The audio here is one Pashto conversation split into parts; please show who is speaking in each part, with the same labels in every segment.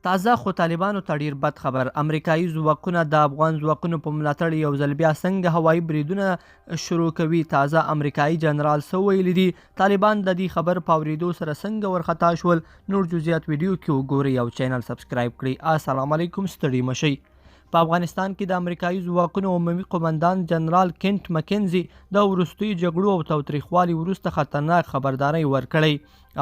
Speaker 1: تازه خو طالبانو ته ډیر بد خبر، امریکایي ځواکونه د افغان ځواکونو په ملاتړ یو ځل بیا څنګه هوایي بریدونه شروع کوي؟ تازه امریکایي جنرال څه ویلي دي؟ طالبان د دې خبر په اوریدو سره څنګه ورخطا شول؟ نور جزئیات ویډیو کې وګورئ او چینل سبسکرایب کړئ. السلام علیکم، ستړي مشئ. په افغانستان کې د امریکایي ځواکونو عمومي قومندان جنرال کینټ مکنزي د وروستیو جګړو او تاوتریخوالي وروسته خطرناک خبرداری ورکړی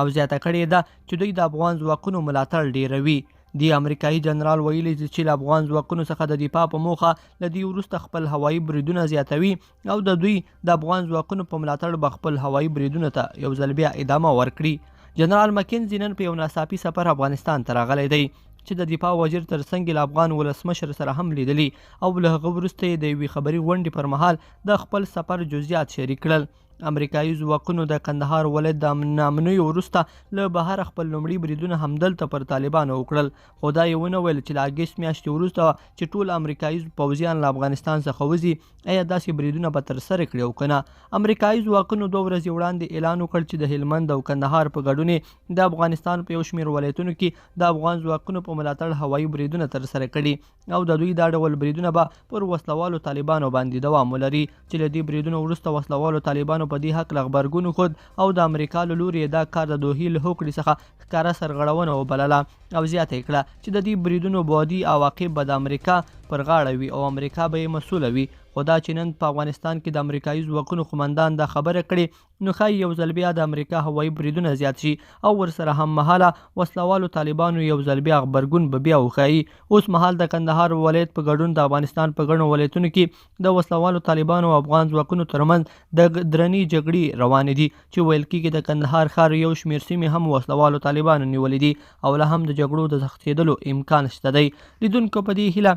Speaker 1: او زیاته کړې ده چې دوی د افغان ځواکونو ملاتړ ډیروي. دی امریکایي جنرال ویلي چې له افغان ځواکونو څخه د دفاع په موخه له دې وروسته خپل هوایي بریدونه زیاتوي او د دوی د افغان ځواکونو په ملاتړ به خپل هوایي بریدونو ته یو ځل بیا ادامه ورکړي. جنرال مکنزي نن په یو ناڅاپي سفر افغانستان ته راغلی دی چې د دفاع وزیر ترڅنګ له افغان ولسمشر سره هم لیدلي او له هغه وروسته یې د یوې خبري غونډې پر مهال د خپل سفر جزئیات شریک کړل. امریکایي ځواکونو د کندهار ولایت د ناامنیو وروسته له بهره خپل لومړي بریدونه همدلته پر طالبانو وکړل، خو دا یې ونه ویل چې له اګست میاشتې وروسته چې ټول امریکایي پوځیان له افغانستان څخه وځي، ایا داسې بریدونه به ترسره کړي او که نه. امریکایي ځواکونو 2 ورځې وړاندې اعلان وکړ چې د هلمند او کندهار په ګډون یې د افغانستان په یو شمېر ولایتونو کې د افغان ځواکونو په ملاتړ هوایي بریدونه ترسره کړي او د دوی دا ډول بریدونه به پر وسلوالو طالبانو باندې دوام ولري، چې له دې بریدونو وروسته وسلوالو طالبانو په دې هکله غبرګون وښود او د امریکا له لوري یې دا کار د دوحې له هوکړې څخه ښکاره سرغړونه وبلله او زیاته یې کړه چې د دې بریدونو بعدي عواقب به د امریکا پر غاړه وي او امریکا به یې مسؤله وي. خو دا چې نن په افغانستان کې د امریکایي ځواکونو قومندان دا خبره کړې، نو ښایي یو ځل بیا د امریکا هوایي بریدونه زیات شي او ورسره هم مهاله وسلوالو طالبانو یو ځل بیا غبرګون به بیا وښایي. اوس مهال د کندهار ولایت په ګډون د افغانستان په ګڼو ولایتونو کې د وسلوالو طالبانو او افغان ځواکونو ترمنځ د درنې جګړې روانې دي، چې ویل کېږي د کندهار ښار یو شمېر سیمې هم وسلوالو طالبانو نیولې دي او لا هم د جګړو د سختېدلو امکان شته دی. لیدونکو په دې هیله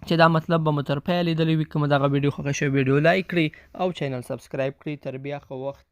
Speaker 1: چې دا مطلب به مو تر پایه لیدلی وي. که مو دغه ویډیو خوښه شوه، ویډیو لایک کړئ او چینل سبسکرایب کړئ. تر بیا ښه وخت.